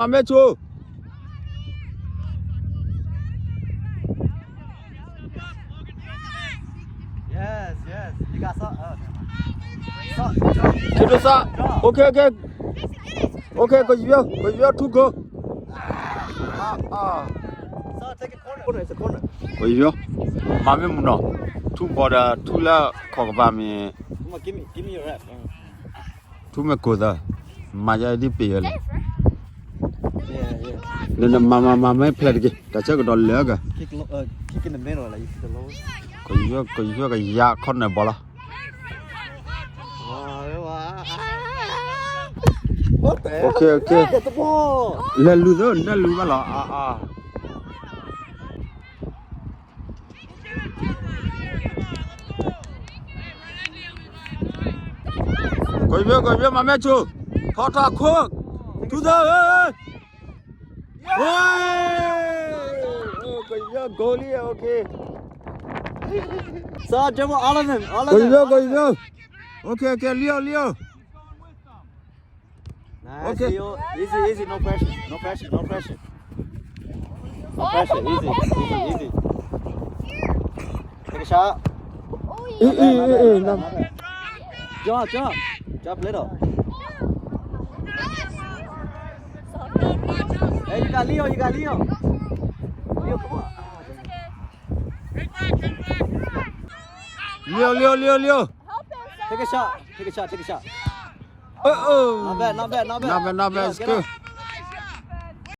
မၤမဲဆိ Yes, yes. You got some? Oh, never mind. ဆ့ဒိၣ်စး OK, OK. OK, ကယွၤ ကယွၤ ထူကီၢ် Son, take a corner. Corner, it's a corner. ကယွၤ မၤမ့ၢ်မုၢ်နီၤ ထူဘီဒီးထူလၢခီၣ်ကပၤမ့ၢ် Come on, give me, give me your ref. ထူမဲာ်ကိၢ်သၢ မၤယဒ်ပ့ၤဝဲလဲၣ် Yeah, yeah. နမၤမၤမၤမ့ၢ်ဖျဲးတက့ၢ် တၢ်ဆၢကတီၢ်လၢက Kick lo-, uh, kick in the middle, like, you kick the low. ကယွၤ ကယွၤ ကယၤခီနၢ်ဘီလီၤ What the hell? OK, OK. Get the ball. လဲၤလူၤသၢ လဲၤလူၤဘၣ်လီၤ အါ အါ ကယွၤ ကယွၤ မၤမဲဆိ ထီထီခိၣ် ထူသၢ ဝဲ ကယွၤ goalie, OK. Son, dribble all of them, all of them. ကယွၤ ကယွၤ OK, OK, Leo, Leo. Nice, Leo. Easy, easy, no pressure, no pressure, no pressure. No pressure, easy, easy, easy. Take a shot. Not bad, not bad, not bad, not bad. Jump, jump. Jump a little. Hey, you got Leo, you got Leo. Leo, come on. Leo, Leo, Leo, Leo. Take a shot, take a shot, take a shot. Uh-oh. Not bad, not bad, not bad. Not bad, not bad. Get up, get up.